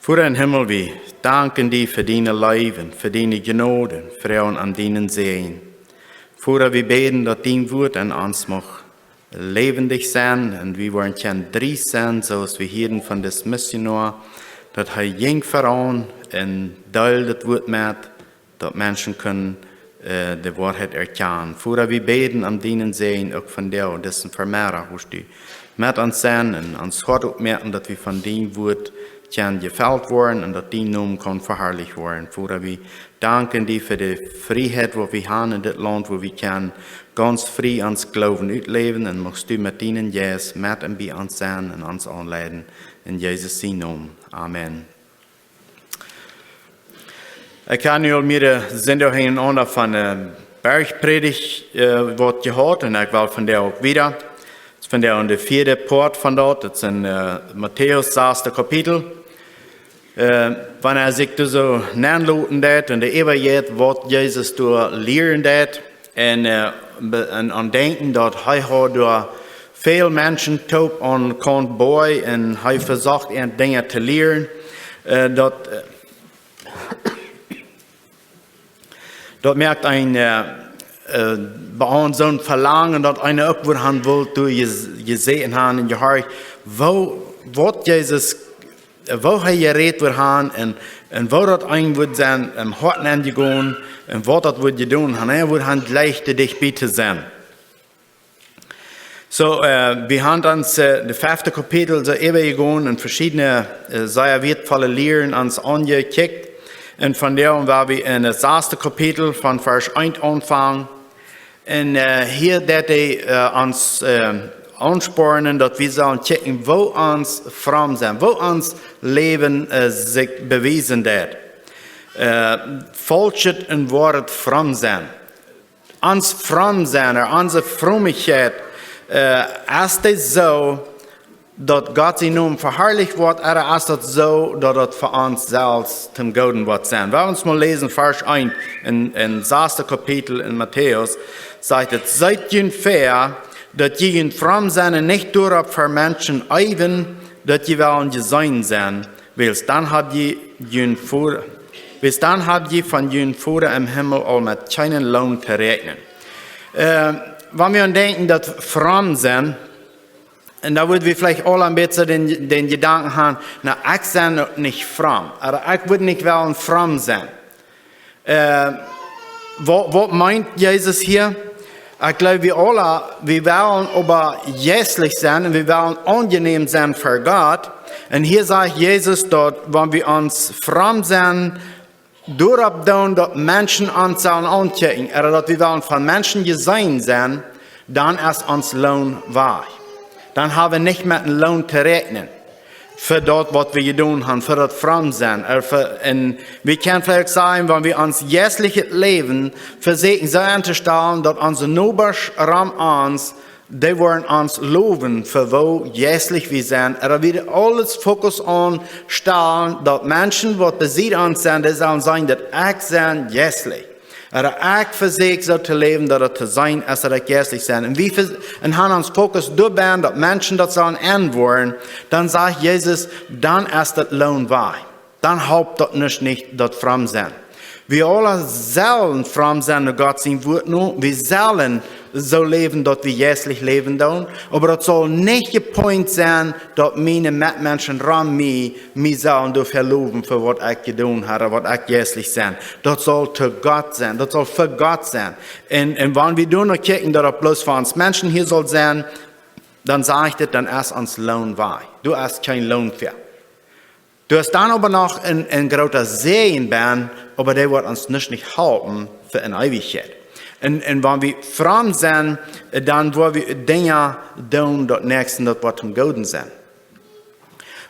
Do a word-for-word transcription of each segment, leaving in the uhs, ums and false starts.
Voda em Himmel, wie danken die fa diene Leew un fa diene Jnod un froagen om dienen Säajen. Voda, wie bäden, daut dien Wuat en ons mucht läwendich sennen un wie woaren kjennen dreist sennen, soo aus wie hieeden von dis Missionoa, daut hee jinkj veran un deeld daut Wuat met, daut Menschen kunnen äh, de Woarheit erkjanen. Voda, wie bäden om dienen Säajen uk vondoag, disen Vemeddach, woo du met ons sennen un ons Hoat opmoaken, daut wie von dien Wuat kjennen jefelt woaren un daut dien Nomen kaun veharlicht woaren. Voda, wie danken die fa de Frieheit, waut wie haben en dit Launt, woo wie kjennen gaunz frie ons Gloowen utläwen, un muchst du met dienen Jeist met un bie ons sennen un ons aunleiden. En Jesus sien Nomen. Amen. Ekj hab nu aul mea Sindach hinjarenaunda von de Bergpredigt äh, waut jehaut, un ekj well vondoag uk wieda. Vondoag en de vieede Poat von daut, daut es en äh, Matäus saste Kapitel. Äh, wan hee sikj doa soo nenloten deed un de äwajeit, waut Jesus doa lieren deed, un, äh, be- un aun denkjen, daut hee haud doa väl Menschen toop aun Kaunt bie un hee vesocht an Dinja to lieren, äh, daut, äh, daut moakt een äh, äh, bie ons soon Velangen, daut eena uk wudd haben wullt, doa je- jesäten haben un jehorcht, woo, waut Jesus, äh, woo hee jerät wudd haben un, un woo daut een wudd sennen em Hoat aunjegonen un waut daut wudd jedonen haben, hee wudd haben jlikj dicht bie to sennen. Soo, äh, wie haben ons äh, de fefte Kapitel soo äwajegonen un veschiedne äh, sea wieetvolle Lieren ons aunjekjikjt. Un vondoag woa wie en daut saste Kapitel von Varsch eent aunfangen. Un äh, hia deit hee äh, ons äh, aunspornen, daut wie sellen kjikjen, woo ons fromm sennen, woo ons Läwen äh, sikj bewiesen deit. Äh, faulschet un woaret fromm sennen. Ons fromm sennen, ooda onse Frommkjeit, äh, es daut soo, daut Gott sien Nomen veharlicht woat, ooda es daut soo, daut daut fa ons selfst toom Gooden woat sennen? Well wie ons mol läsen, Varsch eent en, en saste Kapitel en Matäus, sajcht et: Seet junt väa, daut jie junt fromm sennen un nich doaropp ver Menschen eewen, daut jie wellen jeseenen sennen, wiels dan hab jie jun Voda, wiels dan hab jie von jun Voda em Himmel aul met kjeenen Loon to räakjnen. Äh, wan wie aun denkjen, daut fromm sennen, un dan wudden wie veleicht aul een bät dän, dän Jedanken haben, na, ekj sie uk nich fromm, ooda ekj wudd nich wellen fromm sennen. Äh, waut, waut meent Jesus hia? Ekj gleew, wie aule, wie wellen oba jeistlich sennen un wie wellen aunjenäm sennen fa Gott. Un hia sajcht Jesus, daut wan wie ons fromm sennen, doaropp doonen, daut Menschen ons sellen aunkjikjen, ooda daut wie wellen von Menschen jeseenen sennen, dan es ons Loon wajch. Dan hab wie nich met een Loon to räakjnen fa daut, waut wie jedonen haben, fa daut fromm sennen. Ooda fa, un wie kjennen veleicht sajen, wan wie ons jeistlichet Läwen vesieekjen soo aun to stalen, daut onse Nobasch rom ons, dee woaren ons lowen fa woo jeistlich wie sennen. Ooda wie aules Fokus aun stalen, daut Menschen, waut besied ons sent, dee sellen seenen, daut ekj sie jeistlich. Ooda ekj vesäkj soo to läwen, daut et to seenen es, daut ekj jeistlich sie. Un wie ve- un haben ons Fokus doabennen, daut Menschen daut sellen enwoaren, dan sajcht Jesus, dan es daut Loon wajch. Dan halpt daut nuscht nich, daut fromm sennen. Wie aule sellen fromm sennen no Gott sien Wuat no. Wie sellen soo läwen, daut wie jeistlich läwen doonen. Oba daut saul nich de Punkt sennen, daut miene Metmenschen rom mie, mie sellen doafäa lowen fa waut ekj jedonen hab, waut ekj jeistlich sie. Daut saul to Gott sennen, daut saul fa Gott sennen. Un, un wan wie doano kjikjen, daut et bloos fa ons Menschen hia saul sennen, dan sajcht et, dan es ons Loon wajch. Doa es kjeen Loon fa. Doa es dan oba noch een, een groota Säajen bennen, oba dee woat ons nuscht nich halpen fa ne Eewichkjeit. Un, un wan wie fromm sennen, dan woa wie Dinja doonen, daut näakjste, daut woat toom Gooden sennen.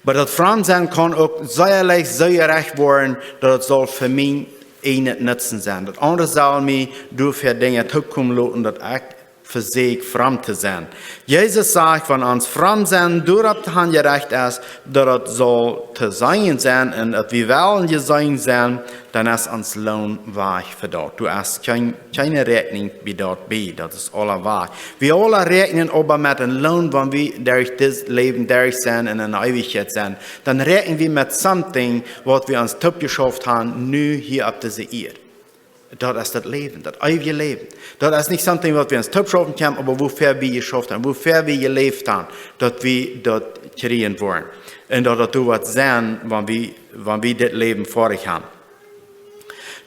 Oba daut fromm sennen kaun uk sea leicht soo jerajcht woaren, daut et saul fa mie een Nutzen sennen. Daut aundre sellen mie doafäa Dinja toopkomen loten, daut ekj fa sikj fromm to sennen. Jesus sajcht, wan ons fromm sennen doaropp to han jerecht es, daut et saul to seenen sennen un daut wie wellen jeseenen sennen, dan es ons Loon wajch fa daut. Du hast kjeen, kjeene Räakjnunk bie daut bie, daut es aula wajch. Wie aula räakjnen oba met een Loon, wan wie derch dit Läwen derch sennen un en de Eewichkjeit sennen, dan räakjnen wie met something, waut wie ons toopjeschauft han, nu hia opp dise Ieed. Daut es daut Läwen, daut eewje Läwen. Daut es nich something, waut wie ons toopschaufen kjennen, oba wuafäa wie jeschauft han, wuafäa wie jeläft han, daut wie daut kjrieen woaren. Un daut daut doa woat sennen, wan wie, wan wie dit Läwen foadich han.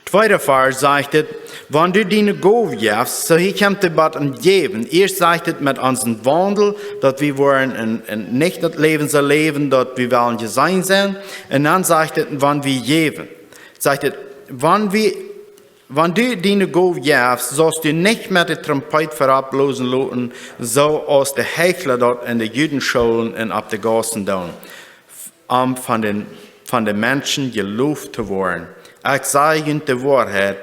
Tweeda Varsch sajcht et, wan du diene Gow jefst, soo hia kjemt de bat em Jäwen. Ieescht sajcht et met onsen Waundel, daut wie woaren en, en nich daut Läwen soo läwen, daut wie wellen jeseenen sennen. Un dan sajcht et, wan wie jäwen. Sajcht et, wan wie, wan du diene Gow jefst, saust du nich met de Trompeet verop blosen loten, soo aus de Heichla daut en de Judenschoolen un opp de Gaussen doonen, om von de, von de Menschen jeloft to woaren. Ekj saj junt de Woarheit,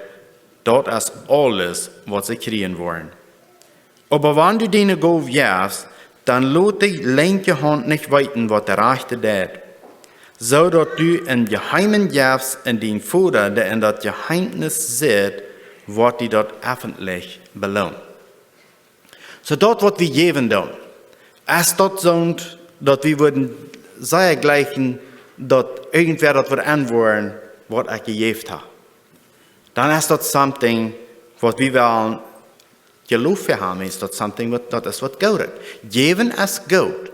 daut es aules, waut see kjrieen woaren. Oba wan du diene Gow jefst, dan lot de linkje Haunt nich weeten, waut de rajchte deit, soo daut du em Jeheemen jefst un dien Voda, dee en daut Jeheemnis sitt, woat die daut effentlich beloonen. Soo daut, waut wie jäwen doonen, es daut soont, daut wie wudden sea jleichen, daut irjentwäa daut wudd enwoaren, waut ekj jejäft ha. Dan es daut something, waut wie wellen Jelof fa han, es daut something, waut, daut es waut Goodet. Jäwen es goot.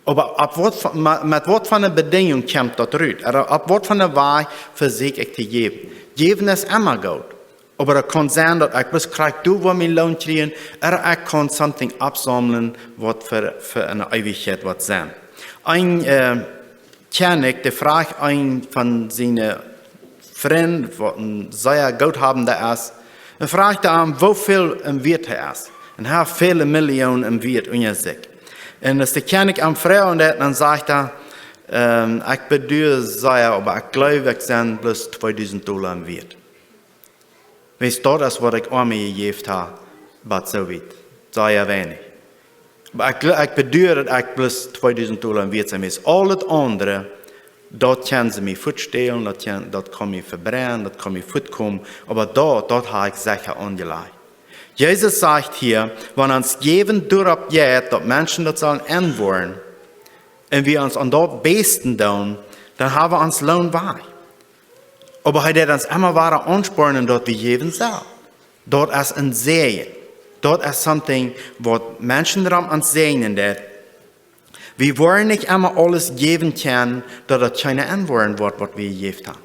Oba opp waut fa, ma-, met waut fa eene Bedinjunk kjemt daut rut? Ooda opp waut fa eene Wajch vesäkj ekj to jäwen? Jäwen es emma goot. Oba daut kaun sennen, daut ekj bloos krakjt doa woa mien Loon kjrieen, ooda ekj kaun something oppsaumlen, waut fa, fa eene Eewichkjeit woat sennen. Een, äh, Kjennich, dee fruach eenen von siene Frind, waut een sea Goothabenda es, un fruach am, woo väl em Wieet hee es. Un hee haud väle Millionen em Wieet unja sikj. Un aus de Kjennich am fruach, dan, dan sajcht hee, ähm, ekj bedua sea, oba ekj jleew, ekj sie bloos tweedusent Dolla em Wieet. Wiels daut es, waut ekj Oame jejäft ha, bat soo wiet. Sea weinich. Oba ekj, ekj bedua, daut ekj bloos tweedusent Dolla em Wieet sie. Wiels aul daut aundre, daut kjennen see mie fuat stälen, daut kjenn-, daut kaun mie vebrennen, daut kaun mie fuat komen, oba daut, daut ha ekj secha aunjelajcht. Jesus sajcht hia, wan ons Jäwen doaropp jeit, daut Menschen daut sellen enwoaren, un wie ons aun daut besten doonen, dan ha wie ons Loon wajch. Oba hee deit ons emma wada aunspornen, daut wie jäwen sellen. Daut es een Säajen. Daut es something, waut Menschen rom ons säajnen deit. Wie woaren nich emma aules jäwen kjennen, daut daut kjeena enwoaren woat, waut wie jejäft han.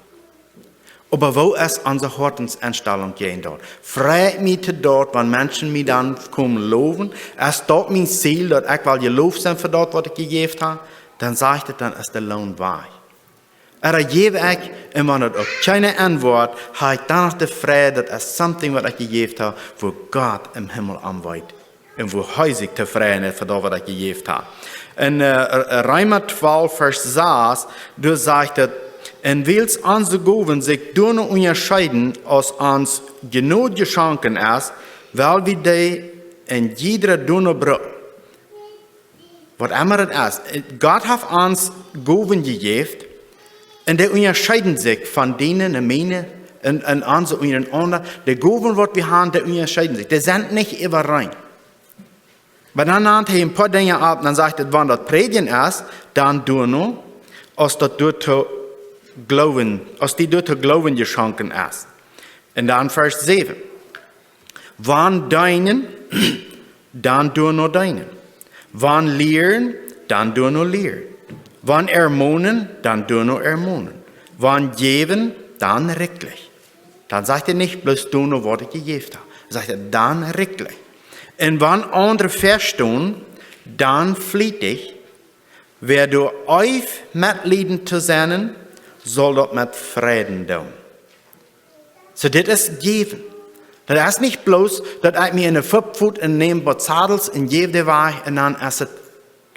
Oba woo es onse Hoatensenstalunk jäajen daut? Frei ekj mie to daut, wan Menschen mie dan komen lowen? Es daut mien Ziel, daut ekj well jeloft sennen fa daut, waut ekj jejäft ha? Dan sajcht et, dan es de Loon wajch. Ooda jäw ekj, un wan et uk kjeena enwoat, ha ekj dan noch de Freid, daut es something, waut ekj jejäft ha, wua Gott em Himmel om weet. Un wua hee sikj tofräd es fa daut, waut ekj jejäft ha. En, äh, Reema twalf, Varsch sas, doa sajcht et, un wiels onse Gowen sikj doano unjascheeden, aus ons Jnod jeschonken es, well wie dee en jiedra doano brucken. Waut emma et es. Gott haft ons Gowen jejäft, un dee unjascheeden sikj von diene un miene un, un onse unjarenaunda. De Gowen, waut wie han, dee unjascheeden sikj. Dee sent nich äwareen. Oba dan nant hee een poa Dinja opp, dan sajcht et, wan daut Prädjen es, dan doano, aus daut doa to Gloowen, aus die doa to Gloowen jeschonken es. Un dan Varsch säwen. Wan deenen, dan doano deenen. Wan lieren, dan doano lieren. Wan ermonen, dan doano ermonen. Wan jäwen, dan rikjlich. Dan sajcht et nich bloos doano, waut ekj jejäft ha. Sajcht et dan rikjlich. Un wan aundre väastonen, dan flietich. Wäa doa eeft metlieden to sennen, saul daut met Freiden doonen. Soo, dit es jäwen. Daut es nich bloos, daut ekj mie enne Fupp foot un nemm waut Zadels un jäw dee wajch un dan es et,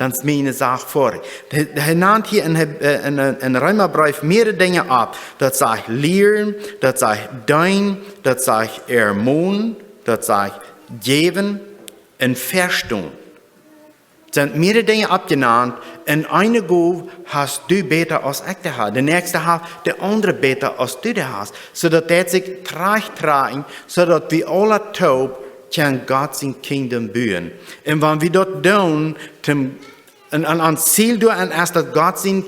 dan es miene Sach foadich. Hee, hee nant hia en, äh, en, en Reemabreef mearere Dinja opp. Daut sajcht lieren, daut sajcht deenen, daut sajcht ermonen, daut sajcht jäwen. un vestonen. Sent mearere Dinja oppjenant, un eene Gow hast du bäta aus ekj dee ha. De näakjste haft de aundre bäta aus du dee hast. Soo daut deit sikj trajcht trakjen, soo daut wie aula toop kjennen Gott sien Kingdom buen. Un wan wie daut doonen, toom, un, un ons Ziel doaraun es daut Gott sien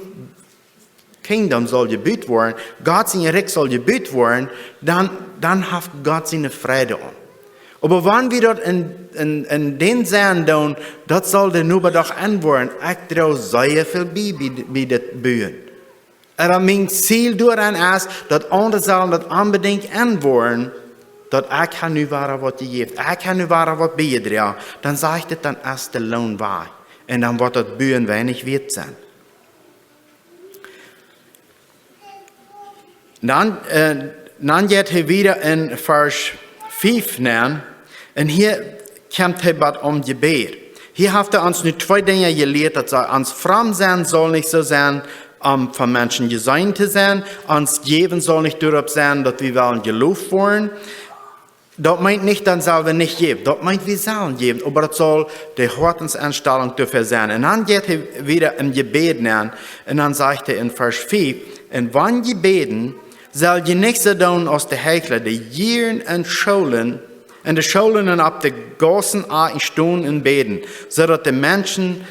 Kingdom saul jebut woaren, Gott sien Rikj saul jebut woaren, dan, dan haft Gott siene Freid aun. Oba wan wie daut en, en, en dän Senn doonen, daut saul de Noba doch enwoaren, ekj droag sea väl bie, bie, bie dit Buen. Un mien Ziel doaraun es, daut aundre sellen daut onbedinjt enwoaren, daut ekj ha nu wada waut jejäft, ekj ha nu wada waut biejedroagen, dan sajcht et, dan es de Loon wajch. Un dan woat daut Buen weinich wieet sennen. Dan, äh, dan jeit hee wieda en Varsch fief nenn. Un hia kjemt hee bie daut Jebäd. Hia haft hee ons nu twee Dinja jelieet, daut see ons fromm sennen saul nich soo sennen, om von Menschen jeseenen to sennen. Ons Jäwen saul nich doaropp sennen, daut wie wellen jeloft woaren. Daut meent nich, dan sell wie nich jäwen. Daut meent, wie sellen jäwen. Oba daut saul de Hoatensenstalunk doafäa sennen. Un dan jeit hee wieda em Jebäd nenn. Un dan sajcht hee en Varsch fief: "Un wan jie bäden, sell jie nich soo doonen aus de Heichla, dee jieren en Schoolen, en de Schoolen un opp de Gaussen stonen un bäden, soo daut de Menschen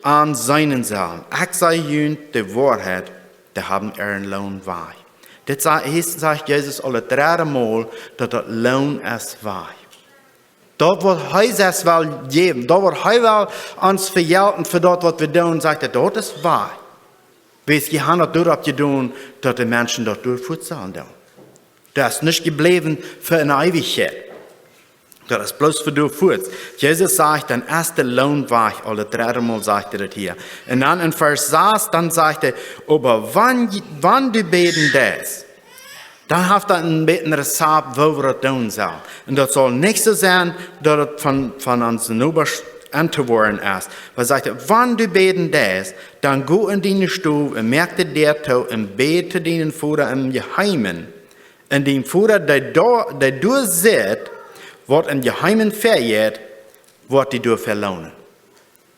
an seenen sellen. Ekj saj junt de Woarheit, dee haben äaren Loon wajch." Dit sa-, hia sajcht Jesus aul daut dredde Mol, daut daut Loon es wajch. Daut waut hee selfst well jäwen, daut waut hee well ons vejelten fa daut waut wie doonen, sajcht hee, daut es wajch. Wiels jie han daut doaropp jedonen, daut de Menschen daut doa fuats sellen doonen. Daut es nich jebläwen fa eene Eewichkjeit. Daut es bloos fa doa fuats. Jesus sajcht, dan es de Loon wajch, aul daut dredde Mol sajcht hee daut hia. Un dan en Varsch sas, dan sajcht hee, oba wan, wan du bäden deist, dan haft daut een bät een Rezept, woo wie daut doonen sellen. Un daut saul nich soo sennen, daut et von, von onse Nobasch entowoaren es. Oba sajcht hee, wan du bäden deist, dan go en diene Stow un moak de Däa too un bäd to dienen Voda em Jeheimen. Un dien Voda, dee doa, dee doa sitt, waut em Jeheimen vejeit, woat die doa velohnen.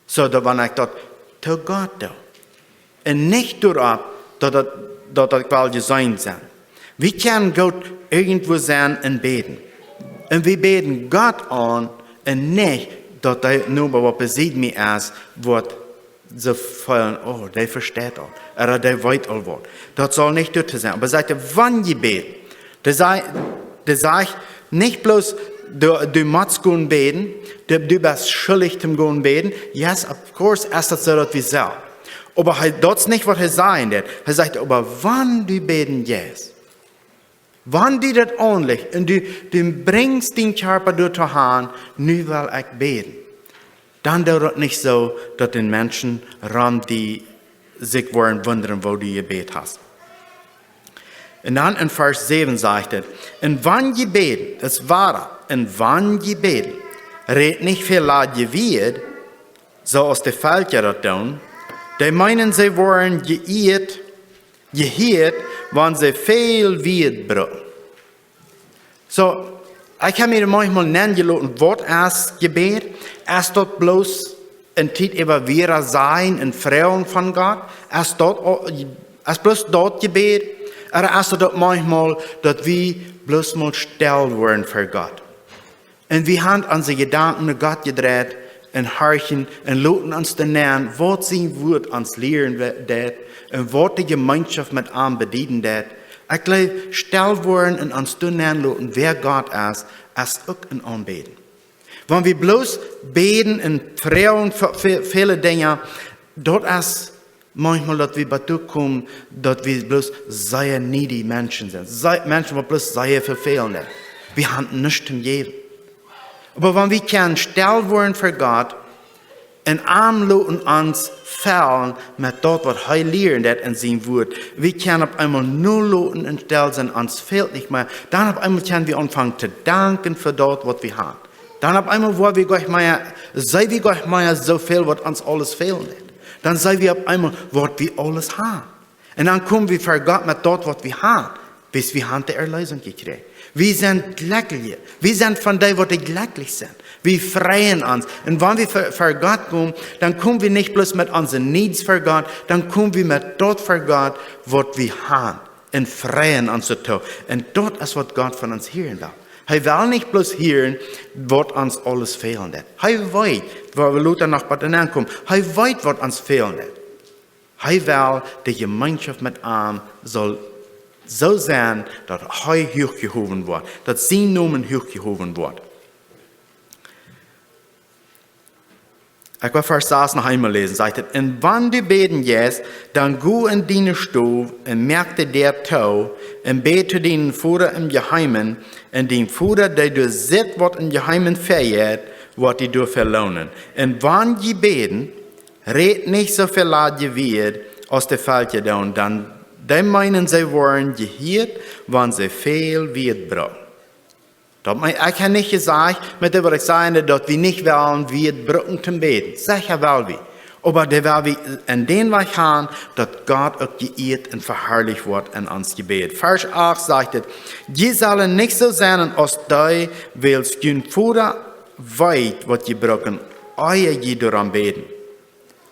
Soo daut wan ekj daut to Gott doo. Un nich doaropp, daut daut, daut daut well jeseenen sennen. Wie kjennen goot irjentwua sennen un bäden. Un wie bäden Gott aun un nich, daut dee Noba waut besied mie es, woat soo feelen, oh, dee vesteit aul. Ooda dee weet aul waut. Daut saul nich doa to sennen. Oba sajcht hee, wan jie bäden. Dee sa-, dee sajcht nich bloos, du, du motst gonen bäden, du, du best schuldich toom gonen bäden. Yes, of course, es daut soo daut wie sellen. Oba hee, daut es nich waut hee sajen deit. Hee sajcht, oba wan du bäden jeist, wan die daut aunlicht un du, du brinjst dien Kjarpa doa too han, nu well ekj bäden. Dan doo daut nich soo, daut de Menschen rom die sikj woaren wundren, woo du jebät hast. Un dan en Varsch säwen sajcht et, un wan jie bäden, daut es woa, un wan jie bäden, rät nich väl ladje Wieed, soo aus de Velkja daut doonen, dee meenen, see woaren jeieet, jehieet, wan see väl Wieed brucken. Soo, ekj hab mie maunchmol nenjeloten, waut es Jebäd? Es daut bloos eene Tiet äwa wada sajen un froagen von Gott? Es daut, es bloos daut Jebäd? Ooda es daut maunchmol, daut wie bloos mol stell woaren fa Gott? Un wie han onse Jedanken no Gott jedreit un horchen un loten ons doa nenn, waut sien Wuat ons lieren we-, deit un waut de Jemeenschoft met am bedieden deit. Ekj jleew, stell woaren un ons doa nenn loten, wäa Gott es, es uk een Aunbäden. Wan wie bloos bäden un froagen fa, fa väle Dinja, daut es maunchmol daut wie bat doa komen, daut wie bloos sea needy Menschen sent. Sea, Menschen, waut bloos sea väl fälen. Wie han nuscht toom jäwen. Oba wan wie kjennen stell woaren fa Gott un am loten ons fellen met daut, waut hee lieren deit en sien Wuat, wie kjennen opp eemol nu loten un stell sennen, ons fält nich mea. Dan opp eemol kjennen wie aunfangen to danken fa daut, waut wie han. Dan opp eemol woa wie goanich mea, see wie goanich mea soo väl, waut ons aules fälen deit. Dan see wie opp eemol, waut wie aules han. Un dan komen wie ver Gott met daut, waut wie han. Wiels wie haben de Erlösung gekriegt. Wie sent jlekjlich. Wie sent von dee, waut jlekjlich sent. Wie freien ons. Un wan wie ver, ver Gott komen, dan komen wie nich bloos met onse needs ver Gott, dan komen wie met daut ver Gott, waut wie haben. Un freien ons doatoo. Un daut es, waut Gott von ons hieren well. Hee well nich bloos hieren, waut ons aules fälen deit. Hee weet, wua wie lota noch bie aunkomen. Hee weet, waut ons fälen deit. Hee well, de Jemeenschoft met am saul soo sennen, daut hee huach jehowen woat, daut sien Nomen huach jehowen woat. Ekj well Varsch sas noch eemol läsen, sajcht et: "Un wan du bäden jeist, dan go en diene Stow un moak de Däa too un bäd to dienen Voda em Jeheimen, un dien Voda, dee doa sitt, waut em Jeheimen vejeit, woat die doafäa loonen. Un wan jie bäden, rät nich soo väl ladje Wieed aus de Velkja doonen, dan dee meenen, see woaren jehieet, wan see väl Wieed brucken." Daut meen, ekj hab nich jesajcht, met dit waut ekj säd, daut wie nich wellen Wieed brucken toom bäden. Secha well wie. Oba dee well wie en dän Wajch gonen, daut Gott uk jeieet un veharlicht woat en ons Jebäd. Varsch acht sajcht et: "Jie sellen nich soo sennen aus dee, wiels jun Voda weet, waut jie brucken, ea jie doarom bäden."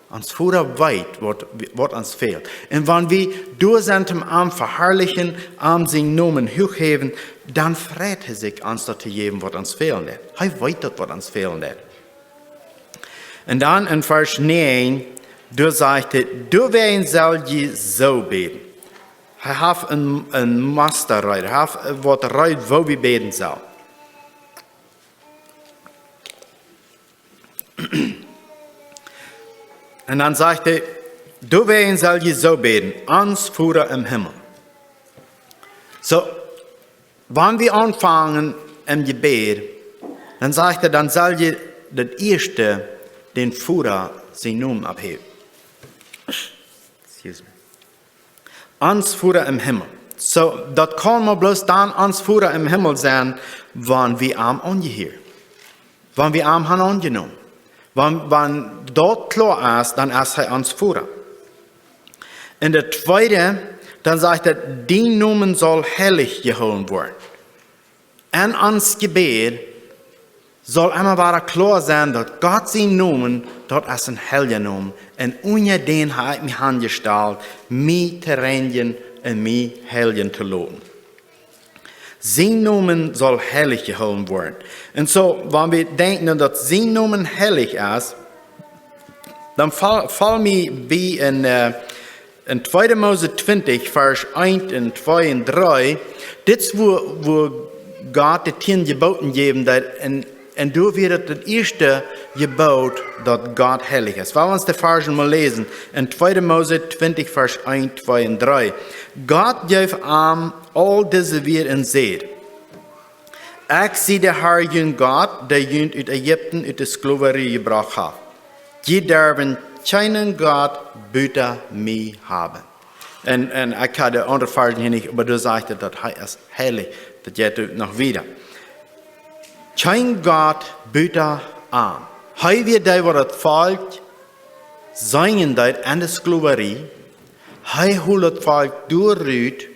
Ons Voda weet, waut, waut ons fält. Un wan wie doa sent, am veharlichen, am sienen Nomen huach häwen, dan freit hee sikj, ons daut to jäwen, waut ons fälen deit. Hee weet daut, waut ons fälen deit. Un dan en Varsch näajen, doa sajcht et: "Doawäajen sell jie soo bäden." Hee haft een, een Muster reed, hee haft waut reed, woo wie bäden sellen. Un dan sajcht et: "Doawäajen sell jie soo bäden: Ons Voda em Himmel." Soo, wan wie aunfangen em Jebäd, dan sajcht et, dan sell jie daut ieeschte dän Voda sienen Nomen opphäwen. Excuse me. Ons Voda em Himmel. Soo, daut kaun mau bloos dan ons Voda em Himmel sennen, wan wie am aunjehieren. Wan wie am haben aunjenomen. Wan, wan daut kloa es, dan es hee ons Voda. Un daut tweede, dan sajcht et: "Dien Nomen saul heilich jehoolen woaren." En ons Jebäd saul emma wada kloa sennen, daut Gott sien Nomen, daut es een heilja Nomen. Un unja dän hab ekj mie aunjestalt, mie to reinjen un mie heiljen to loten. Sien Nomen saul heilich jehoolen woaren. Un soo, wan wie denkjen, daut sien Nomen heilich es, dan fal, fal mie bie en, äh, en tweede Mose twintich, Varsch eent un twee un dree, dit es wua, wua Gott de tieen Jeboten jäwen deed, un, un doa wia et daut ieeschte Jebot, daut Gott heilich es. Well wie ons de Varschen mol läsen, en tweede Mose twintich, Varsch eent, twee un dree. Gott jeef am aul dise Wieed un säd: "Ekj sie de Har, jun Gott, dee junt ut Ägipten, ut de Sklowarie jebrocht haft. Jie derwen kjeenen Gott buta mie haben." Un, un ekj hab de aundre Varschen hia nich, oba doa sajcht et, daut hee es heilich. Daut jeit uk noch wieda. Kjeen Gott buta am. Hee wia dee, waut daut Volkj seenen deed en de Sklowarie. Hee hilt daut Volkj doa rut.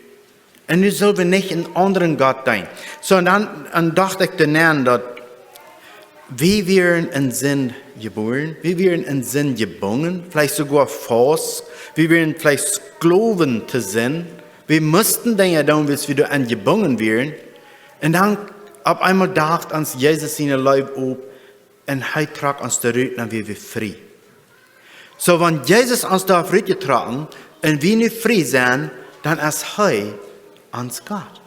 Un nu sell wie nich eenen aundren Gott deenen. Soo, un dan, dan docht ekj doaraun, daut wie wieren en Sind jebuaren, wie wieren en Sind jebungen, veleicht soogoa faust, wie wieren veleicht Sklowen to sennen. Wie musten Dinja doonen, wiels wie doaraun jebungen wieren. Un dan opp eemol docht ons Jesus siene Leew opp un hee trock ons doa rut, dan wia wie frie. Soo, wan Jesus ons doa haft rutjetrocken un wie nu frie sent, dan es hee ons Gott.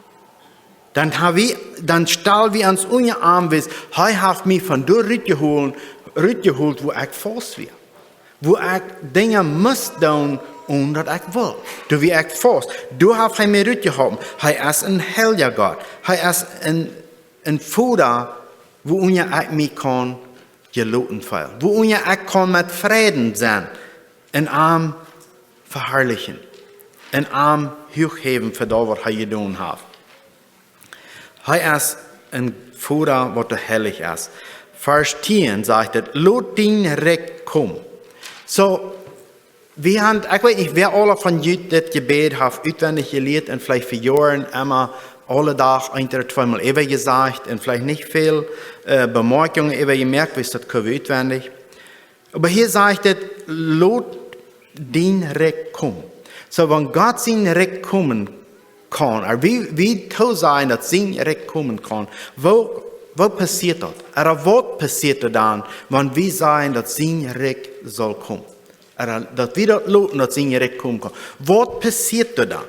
Dan ha wie, dan stal wie ons unja am, wiels hee haft mie von doa rutjeholt, rutjeholt, wua ekj faust wia. Wua ekj Dinja must doonen, onen daut ekj wull. Doa wia ekj faust. Doa haft hee mie rutjeholpen. Hee es een heilja Gott. Hee es een, een Voda, wua unja ekj mie kaun jeloten feelen. Wua unja ekj kaun met Fräd sennen un am veharlichen un am huach häwen fa daut, waut hee jedonen haft. Hee es een Voda, waut heilich es. Varsch tieen sajcht et: "Lot dien Rikj komen." Soo, Wie haben, ekj weet nich, wäa aule von junt dit Jebäd haft utwendich jelieet un veleicht fa Joaren emma aule Dach een ooda tweemol äwajesajcht un veleicht nich väl äh, Bemerkungen äwajemoakt, wiels daut kjenn wie utwendich. Oba hia sajcht et: Lot dien Rikj komen. Soo, wan Gott sien Rikj komen kaun, ooda wie, wie toosajen, daut sien Rikj komen kaun, woo, woo passieet daut? Ooda waut passieet dan, wan wie sajen, daut sien Rikj saul komen? Ooda daut wie daut loten, daut sien Rikj komen kaun. Waut passieet dan?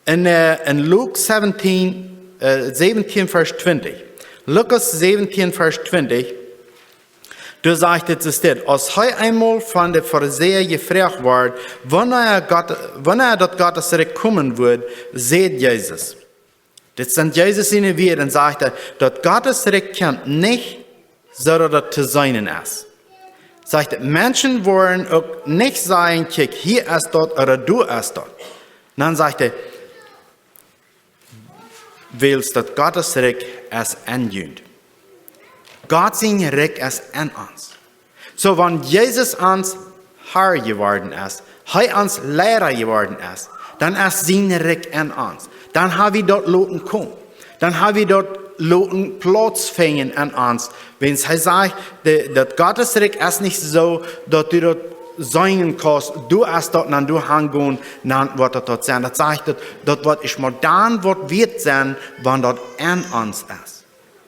In, äh, in Luke seventeen, äh, seventeen, Varsch twintich. Lukas seventeen, Varsch twintich. Doa sajcht et soo dit: Aus hee eemol von de Farisäa jefroacht wort, wanea Gott, wanea daut Gottes Rikj komen wudd, säd Jesus. Dit sent Jesus siene Wieed un sajcht hee, daut Gottes Rikj kjemt nich, soo daut et to seenen es. Sajcht et, Menschen woaren uk nich sajen: Kjikj, hia es daut, ooda doa es daut. Dan sajcht hee, wiels daut Gottes Rikj es en junt. Gott sien Rikj es en ons. Soo, wan Jesus ons Herr jeworden es, hee ons Liera jeworden es, dan es sien Rikj en ons. Dan ha wie daut loten komen. Dan ha wie daut loten Plauz finjen en ons. Wiels hee sajcht, de, daut Gottes Rikj es nich soo, daut du daut seenen kaust, du hast daut, dan du hangonen, dan woat daut daut sennen. Daut sajcht daut, daut woat ieescht mol dan woat wieet sennen, wan daut en ons es.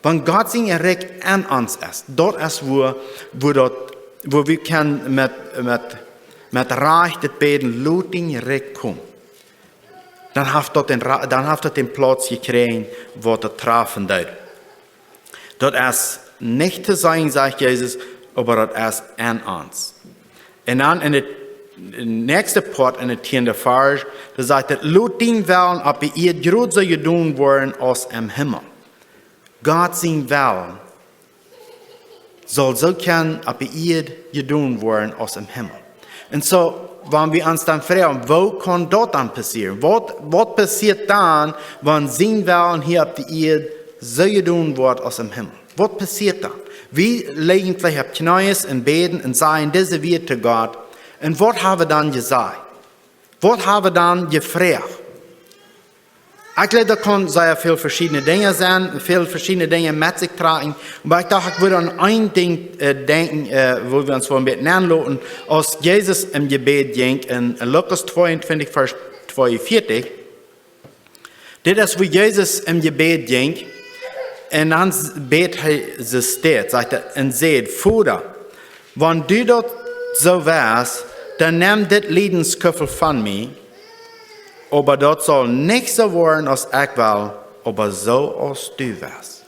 Wan Gott sien Rikj en ons es, daut es wua, wua daut, wua wie kjennen met, met, met Rajcht daut bäden: Lot dien Rikj komen. Dan haft daut dän Ra-, dan haft daut dän Plauz jekjräajen, waut daut trafen deed. Daut es nich to seenen, sajcht Jesus, oba daut es en ons. Un dan en daut näakjste Poat, en daut tieende Varsch, doa sajcht et: Lot dien Wellen opp de Ieed jrod soo jedonen woaren aus em Himmel. Gott sien Wellen saul soo kjennen opp de Ieed jedonen woaren aus em Himmel. Un soo, wan wie ons dan froagen, woo kaun daut dan passieren? Waut, waut passieet dan, wan sien Wellen hia opp de Ieed soo jedonen woat aus em Himmel? Waut passieet dan? Wie lijen veleicht opp Kjnees un bäden un sajen dise Wieed to Gott. Un waut ha wie dan jesajcht? Waut ha wie dan jefroacht? Ekj jleew, daut kaun sea väl veschiedne Dinja sennen, väl veschiedne Dinja met sikj trakjen. Oba ekj docht, ekj wudd aun een Dinkj äh, denkjen, äh, wua wie ons fa een bät nenloten, aus Jesus em Jebäd jinkj en, en Lukas tweeuntwintich, Varsch tweeunvieetich. Dit es, wua Jesus em Jebäd jinkj. Un dan s-, bäd hee soo dit, sajcht hee, un säd: Voda, wan du daut soo west, dan nemm dit Liedenskuffel von mie, oba daut saul nich soo woaren aus ekj well, oba soo aus du west.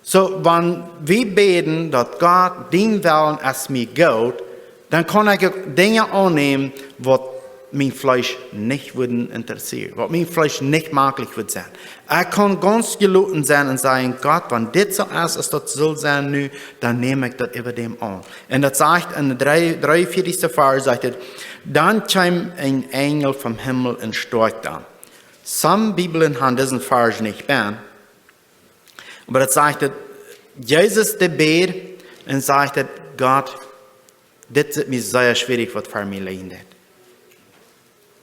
Soo, wan wie bäden, daut: Gott, dien Wellen es mie goot, dan kaun ekj uk Dinja aunnämen, waut mien Fleesch nich wudden interessieren, waut mien Fleesch nich maklich wudd sennen. Ekj kaun gaunz jeloten sennen un sajen: Gott, wan dit soo es, aus daut saul sennen nu, dan näm ekj daut äwa däm aun. Un daut sajcht en de dree-, dreeunvieetichste Varsch, sajcht et: Dan kjeem een Enjel vom Himmel un stoakjt am. Some Bibeln haben disen Varsch nich bennen, oba daut sajcht et, Jesus dee bäd un sajcht et: Gott, dit sitt mie sea schwierich, waut fa mie lijen deit.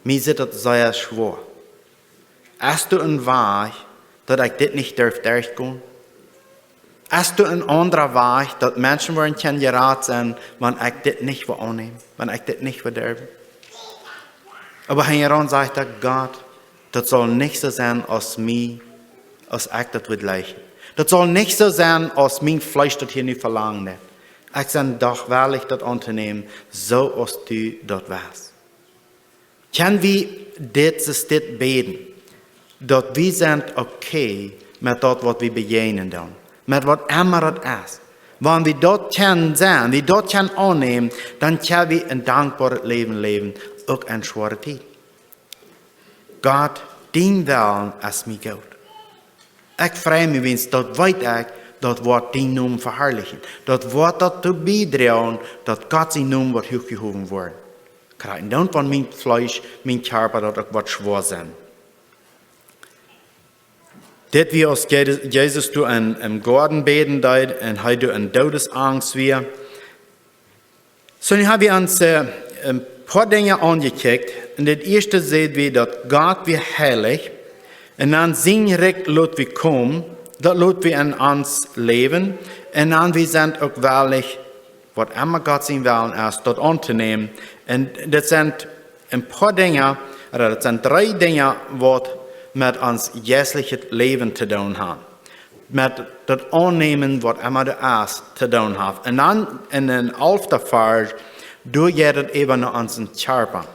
Mie sitt daut sea schwoa. Es doa een Wajch, daut ekj dit nich derf derchgonen? Es doa een aundra Wajch, daut Menschen woaren kjennen jerat sennen, wan ekj dit nich well aunnämen, wan ekj dit nich well derwen? Oba hinjaraun sajcht hee: Gott, daut saul nich soo sennen aus mie, aus ekj daut wudd jlikjen. Daut saul nich soo sennen aus mien Fleesch daut hia nu velangen deit. Ekj sie doch wellich daut auntonämen, soo aus du daut west. Kjenn wie dit, es dit bäden, daut wie sent okay met daut, waut wie bejäajnen doonen, met waut emma daut es? Wan wie daut kjennen sennen, wie daut kjennen aunnämen, dan kjenn wie een dankboaret Läwen läwen, uk en schwoare Tieden. Gott, dien Wellen es mie goot. Ekj frei mie, wiels daut weet ekj, daut woat dienen Nomen veharlichen. Daut woat doatoo biedroagen, daut Gott sien Nomen woat huach jehowen woaren. Krakjt dan, wan mien Fleesch, mien Kjarpa, daut uk woat schwoa sennen. Dit wia, aus Jesus, Jesus doa em, em Goaden bäden deed un hee doa en Doodesangst wia. Soo, nu ha wie ons, äh, een poa Dinja aunjekjikjt. Un daut ieeschte säd wie daut Gott wia heilich. Un dan sien Rikj lot wie komen, daut lot wie en ons läwen. Un dan wie sent uk wellich, waut emma Gott sien Wellen es, daut auntonämen. Un daut sent een poa Dinja, ooda daut sent dree Dinja, waut met ons jeistlichet Läwen to doonen haben. Met daut aunnämen, waut emma doa es, to doonen haft. Un dan en dän alften Varsch, doa jeit et äwa no onsen Kjarpa.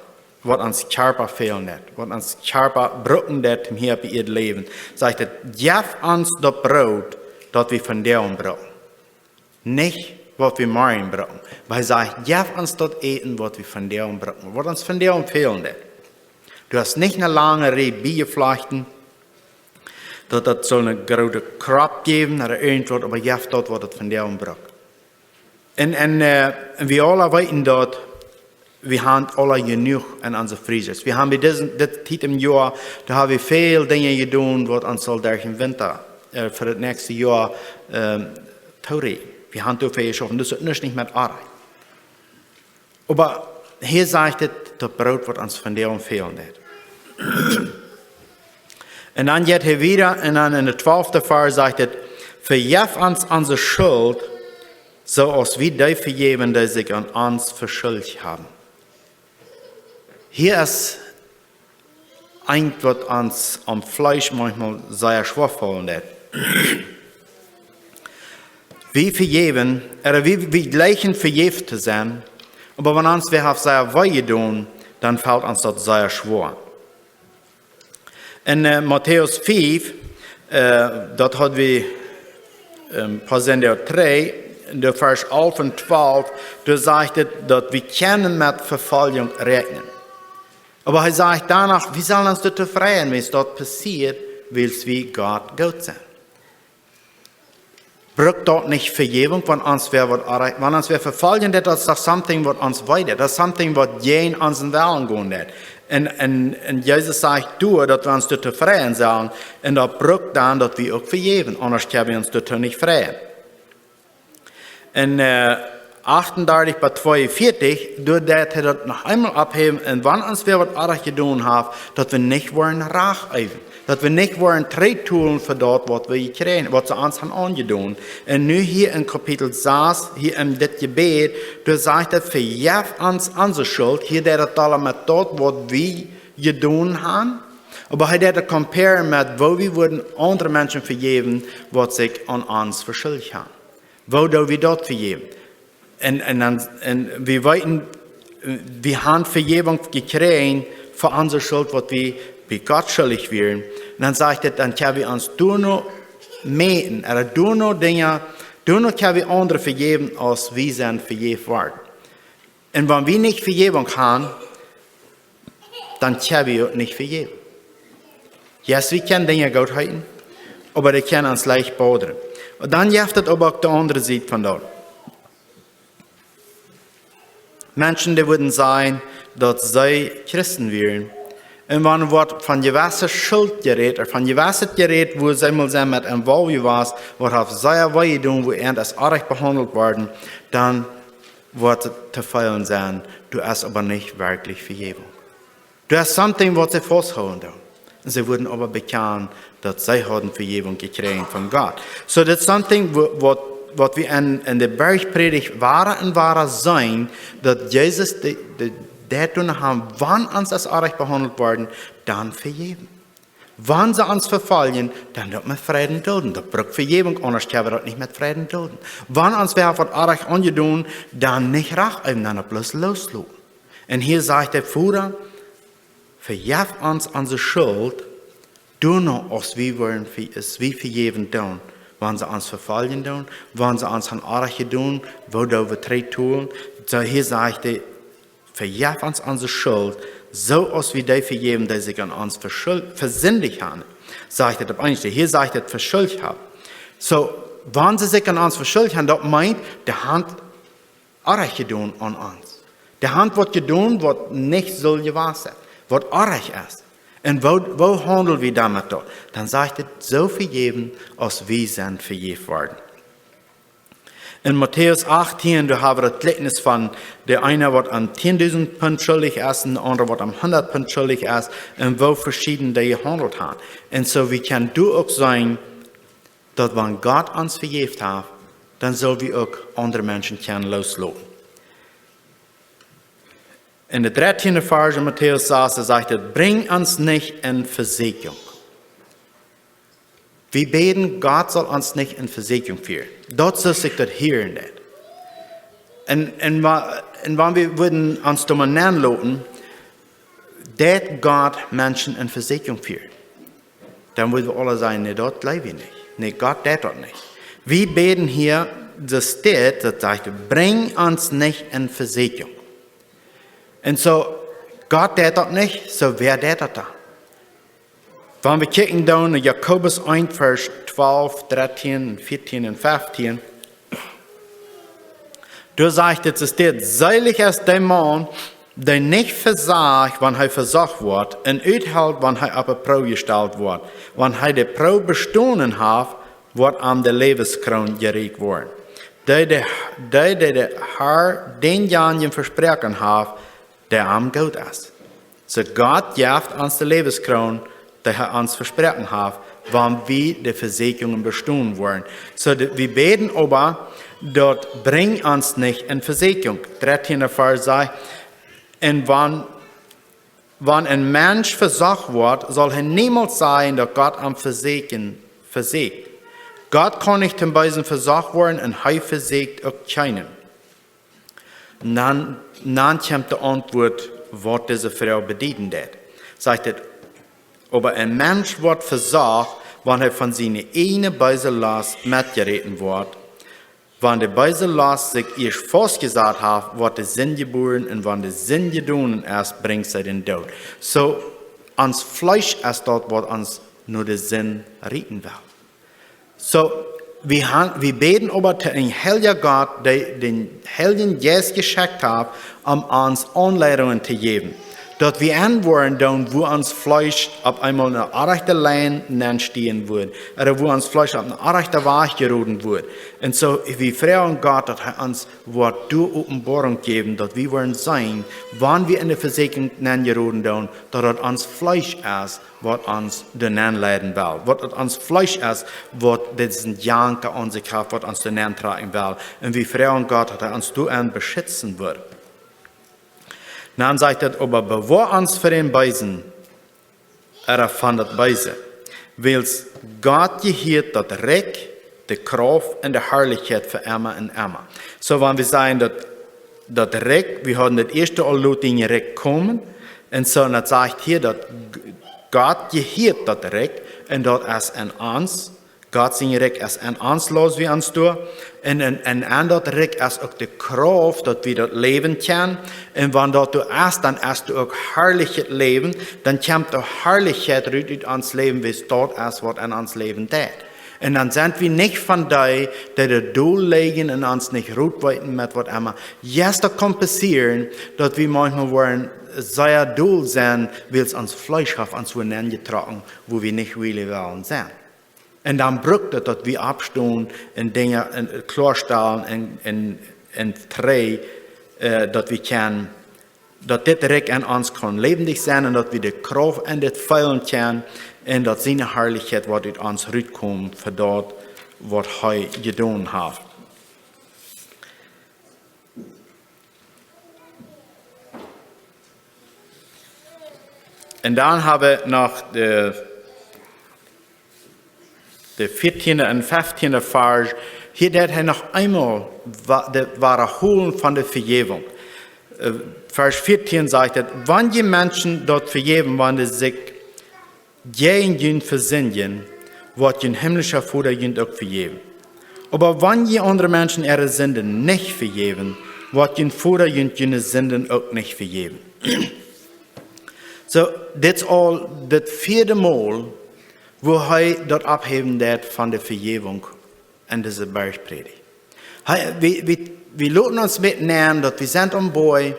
Waut ons Kjarpa fälen deit, waut ons Kjarpa brucken deit, om hia opp Ieed to läwen. Sajcht et: "Jeff ons daut Broot, daut wie vondoag brucken." Nich, waut wie morjen brucken. Oba hee sajcht: "Jeff ons daut Äten, waut wie vondoag brucken, waut ons vondoag fälen deit." Du hast nich eene lange Rieej biejeflochten, daut daut saul eene groote Krop jäwen, ooda irjentwaut, oba jeff daut, waut et vondoag brukt. Un, un, äh, un wie aula weeten daut, wie haben aula jenuach en onse freezers. Wie haben bie dise, dise Tiet em Joa, doa haben wie väl Dinja jedonen, waut ons aul derch dän Winta, äh, fa daut näakjste Joa, ähm, toorieekjen. Wie haben doa väl jeschauft, daut es nuscht nich met Oabeit. Oba hia sajcht et, daut Broot, waut ons vondoag fälen deit. Un dan jeit hee wieda un dan en dän twalften Varsch sajcht et: "Vejeff ons onse Schult, soo aus wie dee vejäwen, dee sikj aun ons veschuldicht haben." Hia es eent, waut ons aum Fleesch maunchmol sea schwoa faulen deit. Wie vejäwen, ooda wie, wie jleichen vejäft to sennen, oba wan ons wäa haft sea wee jedonen, dan felt ons daut sea schwoa. En, äh, Matäus fief, äh, daut haud wie, ähm, Pasende dree, de Varsch alf un twalf, doa sajcht et, daut wie kjennen met Vefoljunk räakjnen. Oba hee sajcht doano, wie sellen ons doatoo freien, wan daut passieet, wiels wie Gott goot sent. Brukt daut nich Vejäwunk, wan ons wäa waut oarich, wan ons wäa vefoljen deit, daut es doch something, waut ons wee deit. Daut es something, waut jäajen onsen Wellen gonen deit. Un, un, un Jesus sajcht doa, daut wie ons doatoo freien sellen. Un daut brukt dan, daut wie uk vejäwen. Aundasch kjenn wie ons doatoo nich freien. En, äh, achtendartich bat tweeunvieetich, doa deit hee daut noch eemol opphäwen, un wan ons wäa waut oarich jedonen haft, daut wie nich woaren Rach äwen, daut wie nich woaren trigjtolen fa daut, waut wie jekjräajen, waut see ons haben aunjedonen. Un nu hia en Kapitel sas, hia en dit Jebäd, doa sajcht et: "Vejeff ons onse Schult." Hia deit et aula met daut, waut wie jedonen haben. Oba hee deit et comparen met, woo wie wudden aundre Menschen vejäwen, waut sikj aun ons veschuldicht haben. Woo doo wie daut vejäwen? Un, un dan, un wie weeten, wie haben Vejäwunk jekjräajen fa onse Schult, waut wie bie Gott schuldicht wieren. Un dan sajcht et, dan kjenn wie ons doano mäten, ooda doano Dinja, doano kjenn wie aundre vejäwen, aus wie sent vejäft worden. Un wan wie nich Vejäwunk haben, dan kjenn wie uk nich vejäwen. Yes, wie kjennen Dinja goot heeten, oba dee kjennen ons leicht bodren. Un dan jeft et oba uk de aundre Sied von daut. Menschen, dee wudden sajen, daut see Christen wieren. Un wan woat von jewesse Schult jerät, ooda von jewesset jerät, woo see mol sent met involved jewast, waut haft sea wee jedonen, woo eent es oarich behaundelt worden, dan woat et to feelen sennen, doa es oba nich werkjlich Vejäwunk. Doa es something, waut see fausthoolen doonen. Un see wudden oba bekjanen, daut see hauden Vejäwunk jekjräajen von Gott. So, daut es something, wa-, waut, waut wie en, en de Bergprädicht wada un wada seenen, daut Jesus de, de, deit doano haben, wan ons es oarich behaundelt worden, dan vejäwen. Wan see ons vefoljen, dan daut met Freiden dulden. Daut brukt Vejäwunk, aundasch kjenn wie daut nich met Freiden dulden. Wan ons wäa waut oarich aunjedonen, dan nich Rach äwen, dan daut bloos loosloten. Un hia sajcht de Voda: "Vejeff ons onse Schult, doano aus wie woaren ve-, aus wie vejäwen doonen. Wan see ons vefoljen doonen, wan see ons haben oarich jedonen, woo doo wie trigjtolen?" So hia sajcht hee: "Vejeff ons onse Schult, soo aus wie dee vejäwen, dee sikj aun ons veschul-, vesindicht haben." Sajcht et opp Enjlisch, hia sajcht et veschuldicht haben. So, wan see sikj aun ons veschuldicht haben, daut meent, dee haben oarich jedonen aun ons. Dee haben waut jedonen, waut nich sull jewast sennen, waut oarich es. Un woo, woo haundel wie doamet daut? Dan sajcht et: "Soo vejäwen, aus wie sent vejäft worden." In Matäus 18, doa haben wir das Gleichnis von der eine, was am 10.000 Pfund schuldig ist, und der andere, was am 100 Pfund schuldig ist, und wo verschieden die gehandelt haben. Und so, wie kann du auch sein, dass wenn Gott uns vergeben hat, dann soll wir auch andere Menschen können loslassen. In der 13. Vers in Matäus 6 sagt es: „Bring uns nicht in Versuchung.“ Wie beten, Gott soll uns nicht in Versuchung führen. Dort soll sich das hören, das. Und, und, wa- und wenn wir würden uns dominant loten, dass Gott Menschen in Versuchung führen, dann würden wir alle sagen: „Nee, das glaube ich nicht. Nee, Gott, das doch nicht.“ Wir beten hier, das steht, das sagt: „Bring uns nicht in Versuchung.“ Und so, Gott, das doch nicht, so wer, das doch da? Wenn wir kicken dann in Jakobus 1, Vers 12, 13 und 14 und 15, doa sagt es, es steht: „Selig ist der Mann, der nicht versagt, wenn er versucht wird, und uthält, wenn er auf die Probe gestellt wird. Wenn er die Probe bestanden hat, wird ihm die Lebenskroon gereicht werden, die der, die, die der Herr denjenigen versprochen hat, der ihm gut ist.“ So Gott gibt uns die Lebenskroon, die er uns versprochen hat, wenn wir die Versuchungen bestehen wollen. So, die, wir beten aber, dort: „Bring uns nicht in Versuchung.“ 13. Vers sagt: „Und wenn, wenn ein Mensch versucht wird, soll er niemals sagen, dass Gott am Versuchen versucht. Gott kann nicht zum Bösen versucht werden, und er versucht auch keinen.“ Dann, dann kommt die Antwort, was diese Frau bedienen deed. Sagt es: „Aber ein Mensch wird versucht, wenn er von seiner eigenen bösen Lust mitgerissen wird. Wenn die böse Lust sich erst festgesetzt hat, wird die Sünde geboren, und wenn die Sünde gedonen ist, bringt sie den Tod.“ So, uns Fleisch ist das, was uns no de Sind rieten well. So, wie, han, wie bäden oba to een heilja Gott, dee dän Heiljen Jeist jeschekjt haft, om ons Aunleidungen to jäwen. Daut wie enwoaren doonen, wua ons Fleesch opp eemol ne orrajchte Lien nenn stieen wudd, ooda wua ons Fleesch opp ne orrajchte Wajch jeroden wudd. Un soo, wie froagen Gott, daut hee ons woat doa Openboarunk jäwen, daut wie woaren seenen, wan wie enne Vesäakjunk nenn jeroden doonen, daut daut ons Fleesch es, waut ons doa nenn leiden well. Waut daut ons Fleesch es, waut disen Janka aun sikj haft, waut ons doa nenn trakjen well. Un wie froagen Gott, daut hee ons doa aun beschitzen wudd. Dan sajcht daut: Oba bewoa ons fa dän Beesen, ooda von daut Beese. Wiels Gott jehieet daut Rikj, de Krauft un de Harlichkjeit fa emma un emma. Soo, wan wie sajen daut, daut Rikj, wie hauden daut ieeschte aul, lot dien Rikj komen. Un soo, un daut sajcht hia, daut G-, Gott jehieet daut Rikj, un daut es en ons. Gott sien Rikj es en ons, läs wie ons doa. Un, un, un en daut Rikj es uk de Krauft, daut wie daut Läwen kjennen. Un wan daut doa es, dan es doa uk harlichet Läwen. Dan kjemt de Harlichkjeit rut ut ons Läwen, wiels daut es, waut en ons Läwen deit. Un dan sent wie nich von dee, dee doa dol lijen un ons nich Rot weeten met waut emma. Jo, daut kaun passieren, daut wie maunchmol woaren sea dol sennen, wiels ons Fleesch haft ons wua nenn jetrocken, wua wie nich really wellen sennen. Un dan brukt daut, daut wie oppstonen un Dinja, äh, kloastalen un, un, un trigj, äh, daut wie kjennen, daut dit Rikj en ons kaun läwendich sennen un daut wie de Krauft en dit feelen kjennen un daut siene Harlichkjeit woat ut ons rutkomen fa daut, waut hee jedonen haft. Un dan hab wie noch de, de vieetiende un fieftieende Varsch. Hia deit hee noch eemol wa-, de Wiedaholen von de Vejäwunk. Äh, Varsch vieetieen sajcht et: Wan jie Menschen daut vejäwen, wan dee sikj jäajen junt vesindjen, woat jun himlischa Voda junt uk vejäwen. Oba wan jie aundre Menschen äare Sinden nich vejäwen, woat jun Voda junt june Sinden uk nich vejäwen. Soo, dit es aul daut vieede Mol, wua hee daut opphäwen deit von de Vejäwunk en dise Bergprädicht. Hee, wie, wie, wie loten ons metnämen, daut wie sent aum Boajch,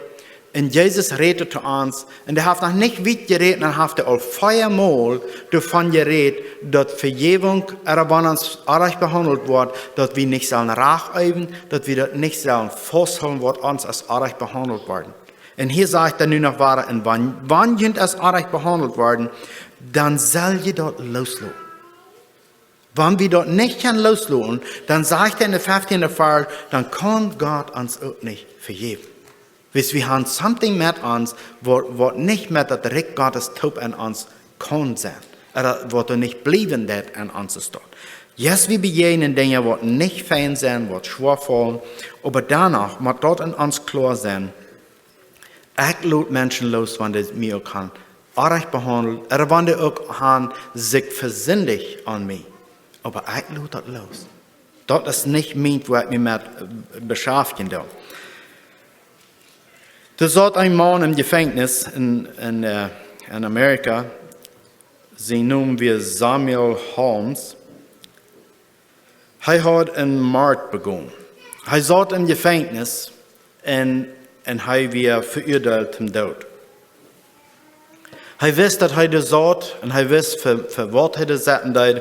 Un Jesus rät to ons, un hee haft noch nich wiet jerät, dan haft hee aul veamol doavon jerät, daut Vejäwunk, ooda wan ons orrajcht behaundelt woat, daut wie nich sellen Rach äwen, daut wie daut nich sellen fausthoolen, waut ons aus orrajcht behaundelt worden. Un hia sajcht hee nu noch wieda: Un wan, wan junt aus orrajcht behaundelt worden, dan sell jie daut loosloten. Wan wie daut nich kjennen loosloten, dan sajcht hee en de feftieende Varsch, dan kaun Gott ons uk nich vejäwen. Wiels wie haben something met ons, waut, waut nich met daut Rikj Gottes toop en ons kaun sennen. Ooda waut doa nich bliewen deit en ons Staut. Yes, wie bejäajnen Dinja, waut nich fein sennen, waut schwoa faulen, oba doano mott daut en ons kloa sennen: Ekj lot Menschen loos, wan dee mie uk haben orrajcht behaundelt, ooda wan dee uk haben sikj vesindicht aun mie. Oba ekj lot daut loos. Daut es nich mient, wua ekj mie met, äh, beschaftjen doo. Doa saut een Maun em Jefenkjnis en, en, äh, en Amerika, sien Nomen wia Samuel Holmes. Hee haud een Mord begonen. Hee saut em Jefenkjnis un, un hee wia veuadeelt toom Doot. Hee wist, daut hee doa saut, un hee wist, fa, fa waut hee doa sitten deed.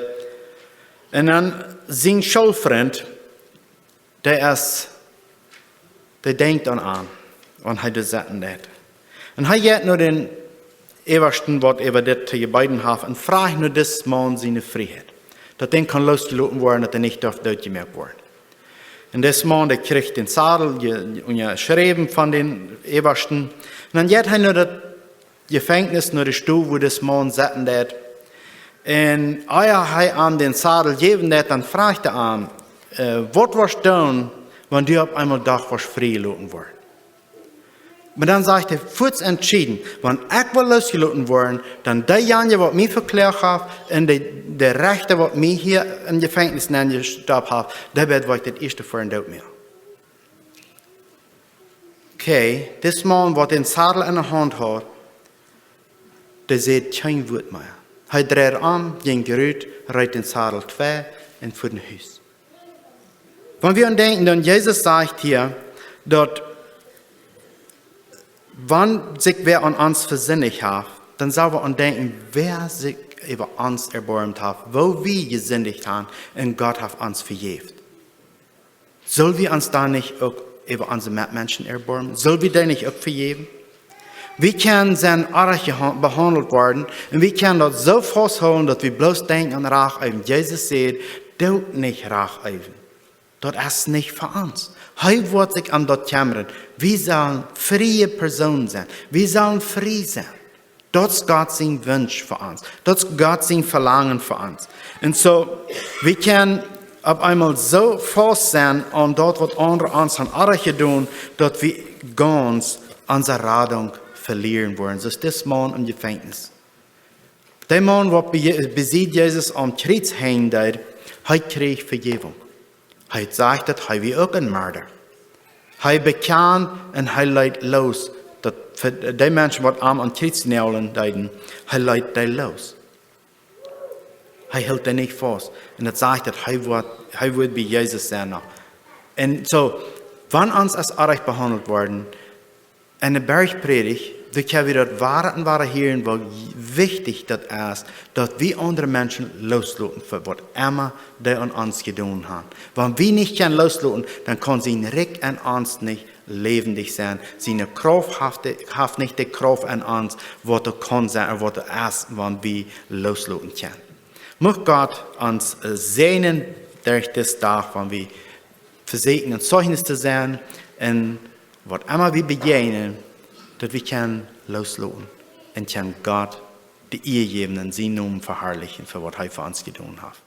Un dan sien Schoolfrint, dee es, dee denkjt aun am, wan hee doa sitten deed. Un hee jeit no dän Äwasten, waut äwa dit to jebeeden haft, un frajcht no dis Maun siene Frieheit, daut dee kaun loosjeloten woaren, daut hee nich darf dootjemoakt woaren. Un dis Maun, dee kjrieech dän Sadel, je, je, unjaschräwen von dän Äwasten. Un dan jeit hee no daut Jefenkjnis, no de Stow, wua dis Maun sitten deed. Un ea hee am dän Sadel jäwen deed, dan frajcht hee am: Äh, waut woascht doonen, wan du opp eemol doch woascht friejeloten woaren? Oba dan sajcht hee fuaz entschieden: Wan ekj woa loosjeloten woaren, dan deejanje, waut mie vekloagt haft, un de, de Rechta, waut mie hia em Jefenkjnis nenjestoppt haft, dee woa ekj daut ieeschte fa dän Doot moaken. Okay, dis Maun, waut dän Sadel enne Haunt haud, dee säd kjeen Wuat mea. Hee dreid om, jinkj rut, reet dän Sadel twei un fua no Hus. Wan wie aun denkjen, dan Jesus sajcht hia, daut wan sikj wäa aun ons vesindicht haft, dan sell wie aun denkjen, wäa sikj äwa ons erboarmt haft, woo wie jesindicht haben, un Gott haft ons vejäft. Sell wie ons dan nich uk äwa onse Metmenschen erboarmen? Sell wie dee nich uk vejäwen? Wie kjennen sennen orrajcht jeha-, behaundelt woaren, un wie kjennen daut soo fausthoolen, daut wie bloos denkjen aun Rach äwen. Jesus säd: Doot nich Rach äwen. Daut es nich fa ons. Hee woat sikj om daut kjemmren. Wie sellen frie Persoonen sennen. Wie sellen frie sennen. Daut es Gott sien Wunsch fa ons. Daut es Gott sien Velangen fa ons. Un soo, wie kjennen opp eemol soo faust sennen aun daut, waut aundre ons haben orrajcht jedonen, daut wie gaunz onse Radunk velieren woaren. Soo aus dis Maun em Jefenkjnis. Dee Maun, waut bie Je-, besied Jesus aum Kjriez henjen deed, hee kjrieech Vejäwunk. Hee sajcht, daut hee wia uk een Morda. Hee bekjand un hee leet loos. Daut fa dee Menschen, waut am aum Kjriez näajlen deeden, hee leet dee loos. Hee hilt dee nich faust. Un daut sajcht, daut hee woat, hee woat bie Jesus sennen noch. Un soo, wan ons es orrajcht behaundelt worden, en de Bergpredigt, doa kjenn wie daut wada un wada hieren, woo wichtich daut es, daut wie aundre Menschen loosloten fa waut emma dee aun ons jedonen haben. Wan wie nich kjennen loosloten, dan kaun sien Rikj en ons nich läwendich sennen. Siene Krauft haft de, haft nich de Krauft en ons, waut doa kaun sennen, ooda waut doa es, wan wie loosloten kjennen. Mucht Gott ons, äh, säajnen derch disen Dach, wan wie vesieekjen een Zeichnis to sennen un waut emma wie bejäajnen, daut wie kjennen loosloten un kjennen Gott de Ea jäwen un sienen Nomen veharlichen fa waut hee fa ons jedonen haft.